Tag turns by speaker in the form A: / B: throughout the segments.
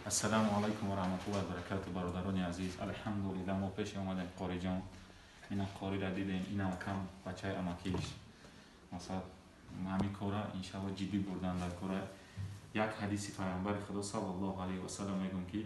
A: Ассалому алайкум ва раҳматуллоҳи ва баракату, бародарони азиз. Алҳамдулиллаҳ, мо пеш омадем Қориҷон. Ина Қориро дидем, инам кам бачаи амакиш. Масалан, ҳамин кора иншаллоҳ ҷиддӣ бурдан дар кора. Як ҳадиси пайғамбари Худо саллаллоҳу алайҳи васаллам мегӯм, ки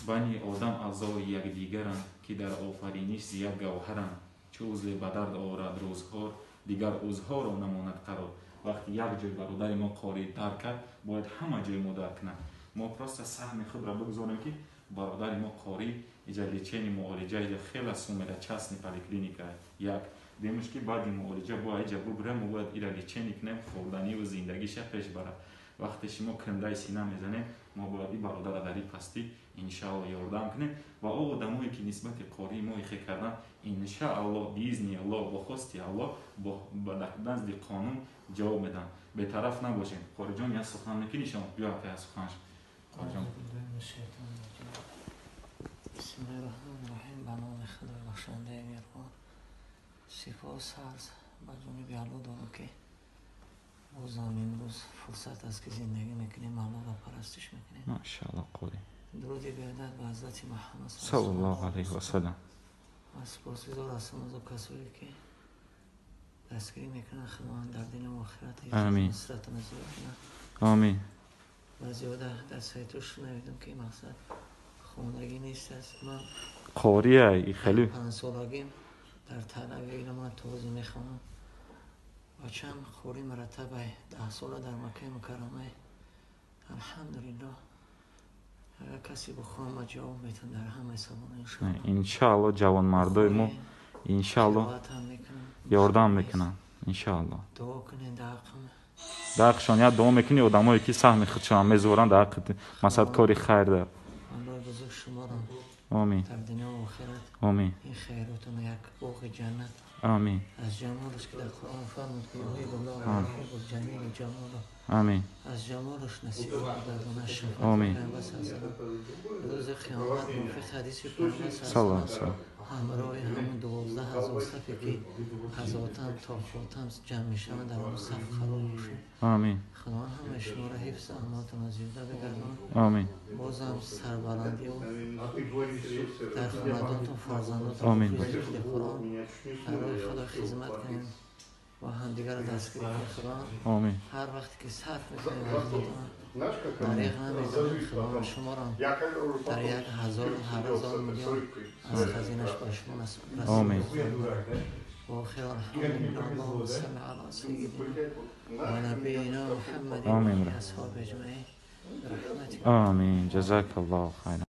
A: бани одам аъзои якдигаранд, ки дар офариниш зи як гавҳаранд. Чу узве ба дард орад рӯзгор, дигар узвҳоро намонад қарор. Вақти як ҷой бародари мо Қорӣ дард кард, бояд ҳама ҷои мо дард кунад. Мо просто саҳми худро бигузорем, ки бародари мо Қорӣ иҷа лечение, муолиҷа иҷа хела сум мера, частный поликлиника. Як демиш, ки баъди муолиҷа бояд иҷа бубурем, мо бояд ира лечение кунем, хӯрданиву зиндагиша пеш барад. Вақте шумо кундаи сина мезанем, мо бояд и бародара дар и пастӣ иншаалло ёрдам кунем. Ва о одамое, ки нисбати Қории мо ихе кардан, иншаалло, биизни Аллоҳ, бо хости Аллоҳ, ба назди қонун ҷавоб медиҳанд. Бетараф набошем. Қориҷон, як сухан мекунӣ шумо? Биё, ака, як суханш, Қориҷон.
B: Бисмиллаҳи раҳмони раҳим. Ба номи Худои бахшандаи меҳрубон. Сипос арз ба ҷониби Аллоҳ дорам, ки бозам имрӯз фурсат аст, ки зиндагӣ мекунем, Аллоҳро парастиш мекунем.
A: Машаалло, Қорӣ.
B: Дуруди беадад ба ҳазрати Муҳаммад.
A: Саллаллоҳу алайҳи васаллам.
B: Ва сипосгузор ҳастам аз касое, ки дастгирӣ мекунанд. Худованд дар дину охират
A: Амин.
B: нусратона зиёд кунад.
A: Амин.
B: Ва зиёда дар сайтҳо шунавидам, ки мақсад хондагӣ нест аст. Ман
A: Қория и хеле
B: 5-солагим дар талаби илм, ман тоза мехонам. Бачам Қорӣ мараттабай, 10-сола дар Маккаи Мукаррамай. Алҳамдулиллоҳ, агар касе бихоҳам, ма ҷавоб метам дар ҳамаи саволҳо, иншоалло.
A: Иншаалло, ҷавонмардои мо иншаалло
B: Қироатам мекунам.
A: ёрдам мекунанд, иншаалло.
B: Дуо кунед дар ҳаққам.
A: Дар ҳаққшон як дуо мекунӣ. Одамое, ки саҳми худшон мезоранд дар ҳаққи масалан кори хайр дар
B: Аллоҳи бузург шуморо
A: Омин.
B: дар дунё ва охират
A: Омин.
B: ин хайротона як боғи ҷаннат
A: Амин.
B: аз ҷамолаш, ки дар Қуръон фармуд, ки юҳибуллоҳу ва юҳиббул ҷамилу ҷамолу,
A: Амин.
B: аз ҷамолаш насиб гардона, шафоати
A: Омин.
B: Пайғамбар саллаллоҳу алайҳи васаллам рӯзи қиёмат, мувофиқи ҳадиси Пайғамбар
A: Саллаллоҳу
B: саллаллоҳу
A: алайҳи васаллам.
B: ҳамроҳи ҳамон 12 000 сафе, ки аз Одам то Хотам ҷамъ мешаванд, дар он саф қарор бошем.
A: Амин.
B: Худованд ҳамаи шуморо ҳифз, аъмолатонро зиёда бигардонад.
A: Амин.
B: Бозам сарбаландию дар хонадонтон, фарзандотон,
A: Омин.
B: ҳофизи Қуръон, дар роҳи Худо хизмат кунем ва ҳамдигарро дастгирӣ кунем. Худованд
A: Омин.
B: ҳар вақте ки сарф мекунем вақтатон, дариғ намедонем. Худованд шуморо дар як ҳазор, ҳар ҳазор миллион аз хазинаш ба шумо насиб
A: Омин.
B: وآخر الحمد لله. اللهم صل على سيدنا ونبينا محمد
A: آمين.
B: وآله أصحابه أجمعين برحمتك.
A: Амин. Ҷазакаллоҳу хайран.